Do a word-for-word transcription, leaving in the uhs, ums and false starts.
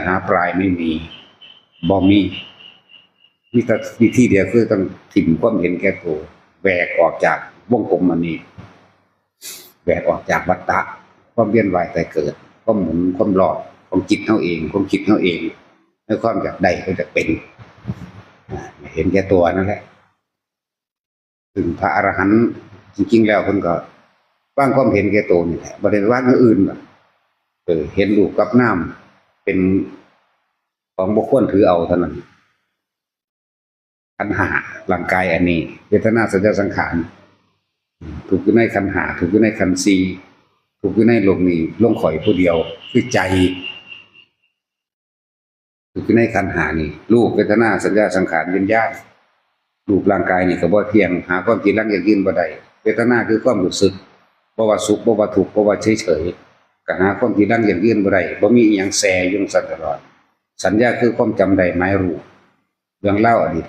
หาปลายไม่มี บ่มี มีแต่วิธีเดียวคือต้องถิ่มความเห็นแก่ตัว แหวกออกจากวงกลมอันนี้ แหวกออกจากวัฏฏะ ความเวียนว่ายตายเกิด ความหมุนความรอบของจิตเฮาเอง ความคิดเฮาเอง ในความอยากได้ก็อยากเป็น อ่า เห็นแก่ตัวนั่นแหละ ซึ่งพระอรหันต์จริงๆแล้วเพิ่นก็วางความเห็นแก่ตัวนี่แหละ บ่ได้วางอย่างอื่นหรอก เออ เห็นรูปกับนามเป็นของบ่ควรถือเอาเท่านั้น ขันธ์ห้า ร่างกายอันนี้ เวทนา สัญญา สังขาร ทุกข์อยู่ในขันธ์ห้า ทุกข์อยู่ในขันธ์สี่ ทุกข์อยู่ในโลกนี้ ลงข่อยผู้เดียว คือใจ ทุกข์อยู่ในขันธ์ห้านี่ รูป เวทนา สัญญา สังขาร วิญญาณ รูปร่างกายนี่ก็บ่เที่ยง หาความจีรังยั่งยืนบ่ได้ เวทนาคือความรู้สึก บ่ว่าสุข บ่ว่าทุกข์ บ่ว่าเฉยๆ ก็หาความจีรังยั่งยืนบ่ได้ บ่มีอิหยังแซ่อยู่จั่งซั้นตลอด สัญญาคือความจำได้หมายรู้ เรื่องราวอดีต